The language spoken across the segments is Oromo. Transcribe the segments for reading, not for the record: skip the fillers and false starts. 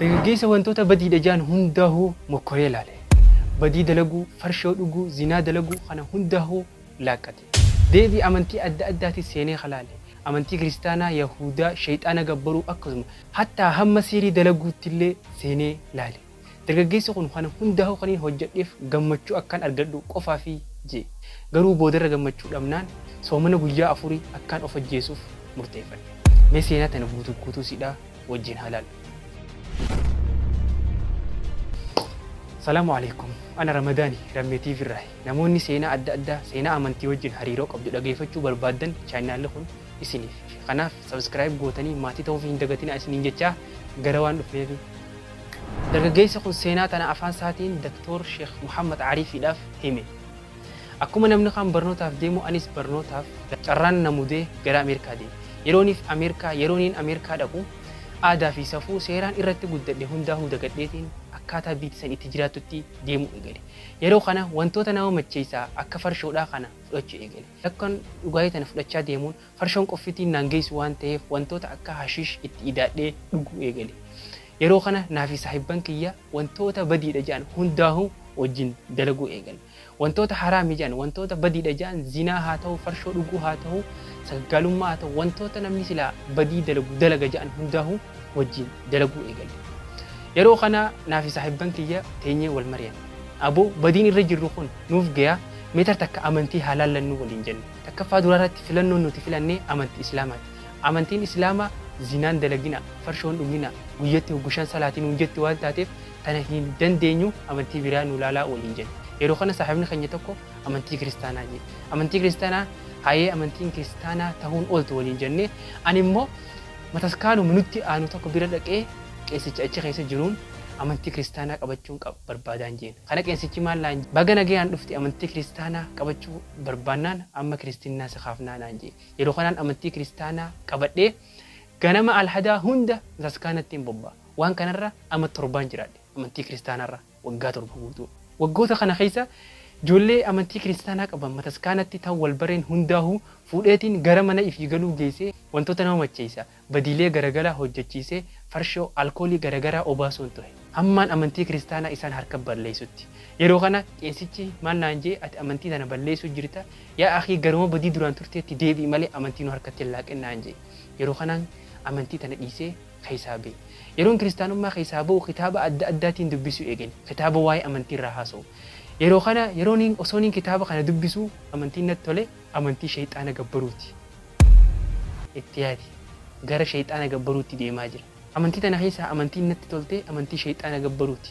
Dargaggeessa wantoota badiidha jaan hundaahuu mokkoree ilaale. Badii dalaguu, farshoo dhuguu, zinaa dalaguu kana hundaahuu laaqqate. Deebii amantii adda addaatis seenee halaale. Amantii kiristaanaa, Yahudaa, Shayxaana gabbaruu akkasuma hattaa hamma siirii dalaguuttillee seenee laale. Dargaggeessi kun kana hundaahuu kan inni hojjedheef gammachuu akkaan argadhu qofaafi jee. Garuu boodarra gammachuu dhabnaan soomana guyyaa 4 akkaan of ajjeesuuf murteeffadhe. Mee seenaa tana guutuu guutuu sidhaa wajjin haa laallu. Salaamu alaikum. Ana Ramadaani Rammeetii Firraayi. Namoonni seenaa adda addaa seenaa amantii wajjin hariiroo qabdu dhageeffachuu barbaaddan chaanaalli kun isiniif. Kanaaf subscribe gootanii maatii ta'uuf hin dagatinaa isiniin jechaa gara waan dhufneefi. Dargaggeessi kun seenaa tana afaan isaatiin Daktoor Sheekh Muhammad Ariifiidhaaf hime. Akkuma namni kaan barnootaaf deemu anis barnootaaf carraan na mudee gara Ameerikaa deeme. Yerooniin Ameerikaa dhaqu aadaa fi safuu seeraan irratti guddadhe hundaahuu dagadheetiin akkaataa biyyi san itti jiraattutti deemuu eegale. Yeroo kana wantoota nama macheessaa akka farshoodhaa kana fudhachuu eegale. Akkan dhugaatii tana fudhachaa deemuun farshoon qoffitiin naan geessu waan ta'eef wantoota akka hashiish itti idaadhee dhuguu eegale. Yeroo kana naa fi saahibban kiyya wantoota badiidha jedhan hundaahuu wajjin dalaguu eegale. Wantoota haraami jedhan, wantoota badiidha jedhan, zinaa haa ta'u, farshoo dhuguu haa ta'u, saggaalummaa haa ta'u, wantoota namni silaa badii dalagu dalaga jedhan hundaahuu wajjin dalaguu eegale. Yeroo kana naa fi saahibban kiyya teenyee wal mari'an. Aboo badiin irra jirru kun nuuf gayaa meetar takka amantii haa laallannuu waliin jenne. Takkaffaa duraarratti filannoon nuti filannee amantii Islaamaati. Amantiin Islaamaa zinaan dalagina, farshoon dhugina, guyyatti hoggushan salaatiin nuun jetti waan taateef tana hin dandeenyu amantii biraa nu laalaa waliin jenne. Yeroo kana saahibni keenya tokko amantii kiristaanaa jedhe. Amantii kiristaanaa haayee amantiin kiristaanaa ta'uun ooltu waliin jenne. Ani immoo mataskaanuma nutti aanu tokko bira dhaqee qeessicha achi keessa jiruun amantii kiristaanaa qabachuun barbaadaan jeen. Kana qeessichi maal naan jee? Baga nagayaan dhufte amantii kiristaanaa qabachuu barbaannaan amma kiristinnaa si kaafnaa naan jee. Yeroo kanaan amantii kiristaanaa qabadhee ganama alhadaa hunda mataskaanatti hin bobba'a. Waan kanarra amma 7 jiraadhe amantii kiristaanaarra waggaa 7 guutuu. Waggoota kana keessa ijoollee amantii kiristaanaa qaban mataskaanatti ta'u wal bareen hundaahuu fuudheetiin gara mana ifii galuu geessee wantoota nama macheessa badiilee garagaraa hojjechiisee farshoo alkoolii garagaraa obaasuun ture. Hammaan amantii kiristaanaa isaan harka balleessutti. Yeroo kana qeessichi maal naan jee ati amantii tana balleessuu jirta yaa akhii garuma badii duraan turteetti deebi'i malee amantii nu harkatti hin laaqin naan jee. Yeroo kanaan amantii tana dhiisee keessaa ba'e. Yeroon kiristaanummaa keessaa ba'u kitaaba adda addaatiin dubbisuu eegale. Kitaaba waa'ee amantii irraa haasa'u. Yeroo kana yeroon osooniin kitaaba kana dubbisu amantiin natti tole amantii shayxaana gabbaruuti. Itti yaadi gara shayxaana gabbaruutti deemaa jira. Amantii tana keessaa amantiin natti tolte amantii shayxaana gabbaruuti.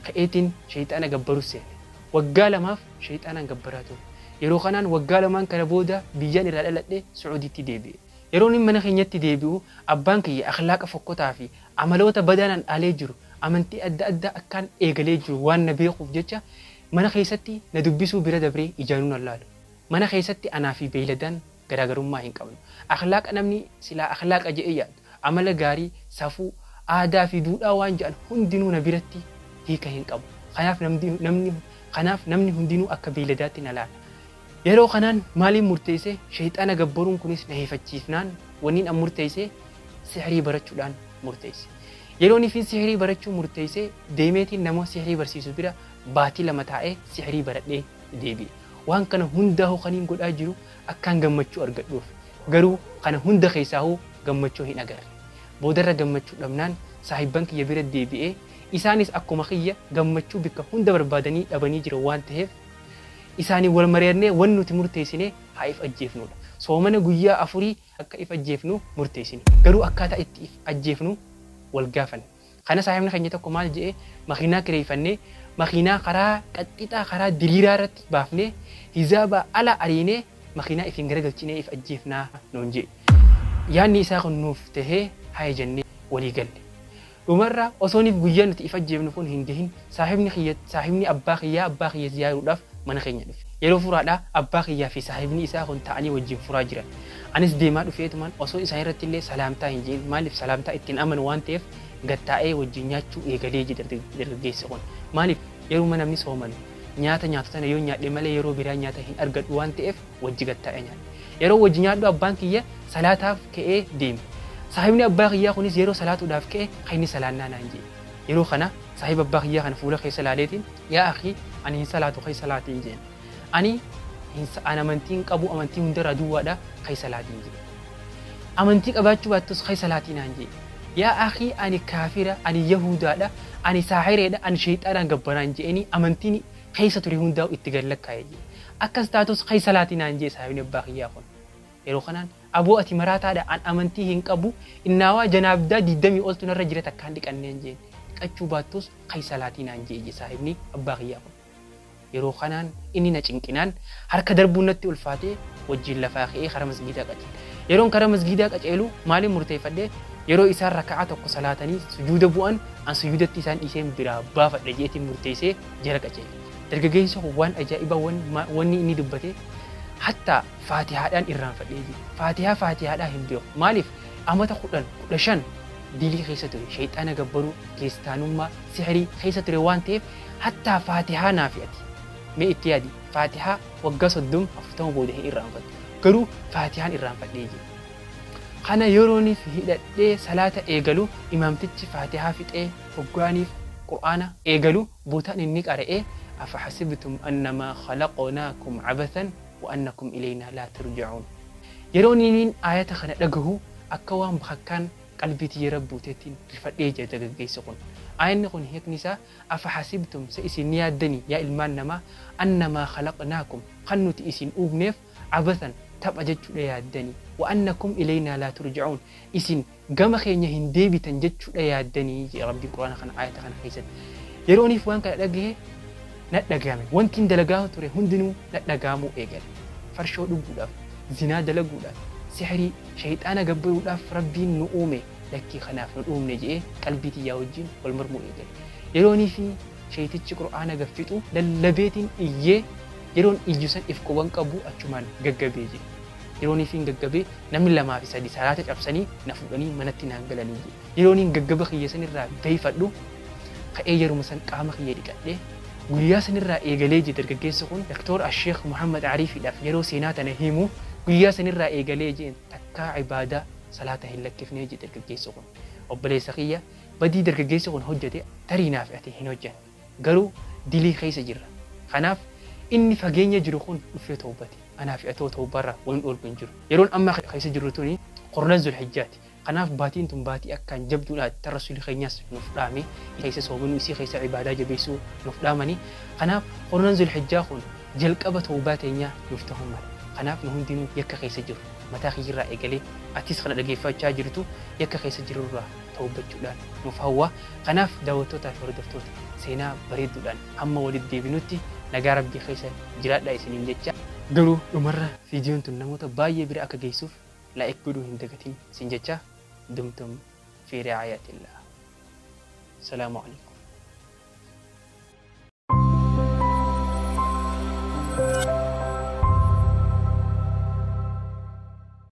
Ka'eetiin shayxaana gabbaruu seene. Waggaa 2 shayxaanaan gabbaraa ture. Yeroo kanaan waggaa 2 kana booda biyyaan irraa dhaladhe Sucuudiitti deebi'e. Yeroon mana keenyatti deebi'u abbaan kiyya akhlaaqa fokkotaa fi amaloota badaanaan dhaalee jiru amantii adda addaa akkaan eegalee jiru waan na beekuuf jecha mana keessatti na dubbisuu bira dabree ijaanuu na laalu. Mana keessatti anaa fi beeyladaan garaagarummaa hin qabnu. Akhlaaqa namni silaa akhlaaqa jedhee yaadu amala gaarii, safuu, aadaa fi duudhaa waan jedhan hundinuu na biratti hiika hin qabu. Kanaaf namni hundinuu akka beeyladaatti na laala. Yeroo kanaan maaliin murteesse shayxaana gabbaruun kunis na hifachiifnaan wanniin an murteesse sihirii barachuudhaan murteesse. Yeroon ifin sihirii barachuu murteesse deemeetiin nama sihirii barsiisu bira baatii 2 taa'ee sihirii baradhee deebi'e. Waan kana hundaa'uu kaniin godhaa jiru akkaan gammachuu argadhuuf. Garuu kana hunda keessaahuu gammachuu hin agarre. Boodarra gammachuu dhabnaan saahibban kiyya bira deebi'ee isaanis akkuma kiyya gammachuu bikka hunda barbaadanii dhabanii jiran waan ta'eef isaanii wal mari'annee wanni nuti murteessine haa if ajjeefnudha. Soomana guyyaa 4 akka if ajjeefnu murteessine. Garuu akkaataa itti if ajjeefnu wal gaafanne. Kana saahibni keenya tokko maal jedhee makiinaa kireeffannee makiinaa karaa qaxxixaa karaa diriiraa irratti baafnee hizaaba ala ariinee makiinaa ifiin garagalchinee if ajjeefnaa nuun jedhe. Yaanni isaa kun nuuf tahee haa jennee walii galle. Dhumarra osooniif guyyaa nuti if ajjeefnu kun hin gahin saahibni abbaa kiyyaa ziyaaruudhaaf mana keenya dhufe. Yeroo furaadhaa abbaa kiyyaa fi saahibni isaa kun ta'anii wajjin furaa jiran. Anis deemaa dhufeetumaan osoo isaan irratti illee salaamtaa hin jedhin maaliif salaamtaa ittiin amanu waan ta'eef gattaa'ee wajjin nyaachuu eegalee jedha dargaggeessi kun. Maaliif yeroo namni soomanu nyaata nyaatu tana yoo nyaadhe malee yeroo biraa nyaata hin argadhu waan ta'eef wajji gattaa'ee nyaadhe. Yeroo wajji nyaadhu abbaan kiyya salaataaf ka'ee deeme. Saahibni abbaa kiyyaa kunis yeroo salaatuudhaaf ka'e kan inni salaannaa naan jedhe. Yeroo kana saahiba abbaa kiyyaa kana fuula keessa laaleetiin, yaa akhii, ani hin salaatu, kee salaatiin jeen. Ani an amantii hin qabu, amantii hundarraa duwwaadha, kee salaatiin jeen. Amantii qabaachuu baattus kee salaatii naan jee. Yaa akhii, ani kaafira, ani yahudaadha, ani saahireedha, ani shayxaanaan gabbaraan je'eni amantiin keessa ture hundaa'u itti gad lakkaa'e jee. Akkas taatus kee salaatii naan jee saahibni abbaa kiyyaa kun. Yeroo kanaan, aboo ati maraataadha, an amantii hin qabu, innaawaa janaabdaa 20 oltu narra jira, takkaan dhiqanneen jeen. Dhiqachuu baattus kee salaatii naan jee saahibni abbaa kiyyaa kun. Yeroo kanaan inni na cinqinaan harka darbuun natti ulfaatee wajjin lafaa ka'ee kara masgiidaa qaceele. Yeroon kara masgiidaa qaceelu maaliin murteeffadhee, yeroo isaan raka'aa tokko salaatanii sujuuda bu'an an sujuudatti isaan dhiiseen biraa baafadha jeetiin murteessee jala qaceele. Dargaggeessi kun waan ajaa'ibaa wanni inni dubbate, hattaa faatihaadhaan irraanfadhee jira. Faatihaa faatihaadhaa hin beeku. Maaliif? Amata 10 15 dilii keessa ture, shayxaana gabbaruu, kiristaanummaa, sihirii keessa ture waan ta'eef hattaa faatihaa naafi ati. Mee itti yaadi, faatihaa waggaa 30 40 booda hin irraanfattu. Garuu faatihaan irraanfadhee jira. Kana yerooniif hidhadhee salaata eegalu, imaamtichi faatihaa fixee hoggaaniif qur'aana eegalu, bootaan inni qara'ee afahasibtum annamaa khalaqnaakum abathan wa annakum ilaynaa laa turja'uun. Yeroon inni ayata kana dhagahu akka waan bakakkaan qalbii tiyya rabbuuteetiin rifadhee jira dargaggeessi kun. Ayanni kun hiikni isaa, afahasibtum, sa isin yaaddanii yaa ilmaan namaa, annamaa khalaqnaakum, kan nuti isin uumneef, abathan, tapha jechuudha yaaddanii, wa annakum ilaynaa laa turja'uun, isin gama keenya hin deebitan jechuudha yaaddanii jee Rabbiin quraana kana ayata kana keessatti. Yerooniif waan kana dhagahe na dhagahame. Wanti hin dalagaa ture hundinuu na dhagahamuu eegale. Farshoo dhuguudhaaf, zinaa dalaguudhaaf, sihirii, shayxaana gabbaruudhaaf Rabbiin nu uume, lakkii kanaaf nu uumne jedhee qalbii tiyyaa wajjin wal mormuu eegale. Yeroonii fi shaytichi qur'aana gaffixu lallabeetiin iyyee, yeroon iyyu san if quban qabu achumaan gaggabee jedhe. Yeroonii fi gaggabee namni 2 fi 3 salaata cabsanii na fuudhanii manatti naan galanii jedhe. Yerooniin gaggaba kiyya sanirraa beeyfadhu ka'ee yeruma san qaama kiyya dhiqadhee guyyaa sanirraa eegalee je dargaggeessi kun Doktor Asheekh Muhammad Ariifiidhaaf yeroo seenaa tana himu, guyyaa sanirraa eegalee jeen takkaa ibaadaa salaata hin lakkifnee je dargaggeessi kun. Obboleessa kiyya, badii dargaggeessi kun hojjete tarii naaf ati hin hojjanne. Garuu dilii keessa jirra. Kanaaf inni fageenya jiru kun dhufee tawbate. Anaa fi atoo tawbaarraa waan dhoorgu hin jiru. Yeroon amma keessa jirru tuni kurnan Zulhijjaati. Kanaaf baatiin tun baatii akkaan jabduudha, tan rasuulli keenyas nuuf dhaame, keessa soomanuu, isii keessa ibaadaa jabeessuu nuuf dhaamani. Kanaaf kurnan Zulhijjaa kun jalqaba tawbaa teenyaa nuuf ta'uu mala. Kanaaf nu hundinuu yakka keessa jirru, mataa kiyyarraa eegalee atis kana dhageeffachaa jirtu, yakka keessa jirurraa tawbachuudhaan nuuf hawwa. Kanaaf daawwattootaa fi hordoftoota, seenaa bareedduudhaan hamma walitti deebinutti nagaa Rabbii keessa jiraadhaa isiniin jecha. Garuu dhumarra viidiyoon tun namoota baay'ee bira akka geessuuf like godhuu hin dagatin sin jecha. Dumtum fi ri'aayatillah. Salaamu alaikum.